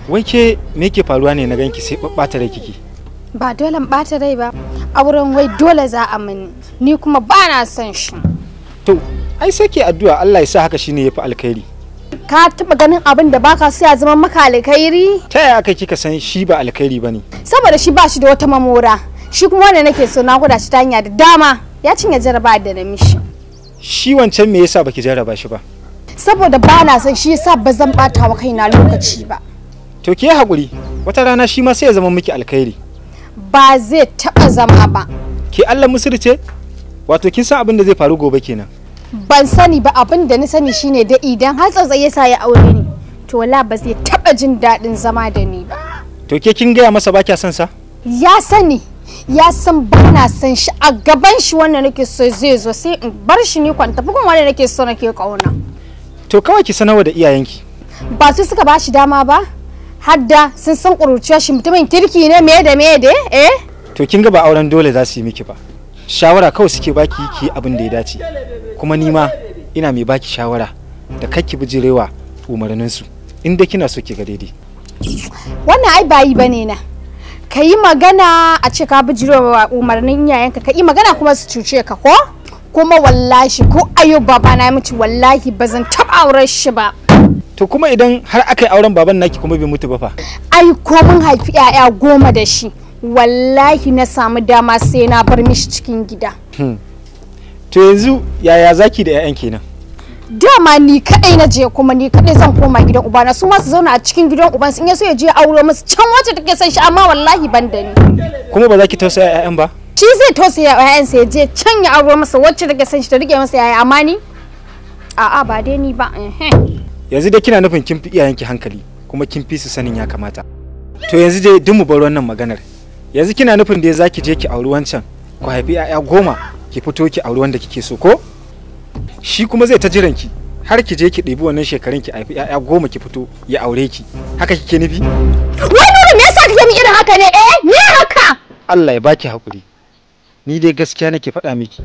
Wai ke me yake faruwa ne na ganki sai babbata rai kike? Ba dole in bata rai ba. Auren wai dole za a mini. Ni kuma ba na son shi. To, ai sai ke addu'a Allah ya sa haka shine yafi alkhairi. Ka taba ganin abin da baka so ya zama maka alkhairi? Ta yaya aka kika san shi ba alkhairi bane? Saboda shi ba shi da wata mamora. Shi kuma wanda nake so na gwada shi ta hanya da dama. Ya cinye jaraba da na mishi. Shi wancan me yasa baki jarraba shi ba? Saboda ba na son shi yasa ba zan bata wa kaina lokaci ba. To ki hakuri, wata rana shi ma sai ya zama miki alkhairi. Ba zai taba zama ba. Ke Allah musirce? Wato kin san abin da zai faru gobe kenan. Ban sani ba, abin da na sani shine da idan har tsautsayi ya sa ya aure ni, to wala ba zai taba jin daɗin zama da ni ba. To ke kin gaya masa ba kya son sa? Ya sani, ya san ba na son shi. A gaban shi wanda nake so zai zo, sai in bar shi ni kwanta bugun wanda nake so nake kauna. To kawai ki sanarwa da iyayenki. Ba su suka ba shi dama ba? Hadda sun san ƙuruciyar shi mutumin kirki ne me da me da eh? To kin ga ba auren dole za su yi miki ba. Shawara kawai suke baki ki abin da ya dace. Kuma ni ma ina mai baki shawara da kakki bijirewa umarninsu inda kina so ki ga daidai. Wannan ai bayi bane na. Ka yi magana a ce ka bijirewa umarnin iyayenka, ka yi magana kuma su cuce ka ko? Kuma wallahi ko ayo baba na mutu wallahi ba zan taɓa auren shi ba. To kuma idan har aka yi auren baban naki kuma bai mutu ba fa? Ai ko mun haifi 'ya'ya 10 da shi, wallahi na samu dama sai na bar mishi cikin gida. To yanzu yaya zaki da 'ya'yan kenan? Dama ni kadai na je kuma ni kadai zan koma gidan ubana, su ma su zauna a cikin gidan ubansu, in yaso ya je auro musu can wacce take son shi, amma wallahi ban da ni. Kuma ba za ki tausaya 'ya'yan ba? Shi zai tausaya 'ya'yansa ya je can ya auro masa wacce take son shi ta rike masa yaya, amma ni a'a ba dai ni ba. Yanzu dai kina nufin kin fi iyayenki hankali kuma kin fi su sanin ya kamata. To yanzu dai duk mu bar wannan maganar. Yanzu kina nufin dai zaki je ki auri wancan, ku haifi 'ya'ya 10, ki fito ki auri wanda kike so ko? Shi kuma zai ta jiran ki har ki je ki ɗebi wannan shekarun ki haifi 'ya'ya 10 ki fito ya aure ki. Haka kike nufi? Wai Nuru me yasa kake min irin haka ne eh? Me haka? Allah ya baki hakuri. Ni dai gaskiya nake faɗa miki.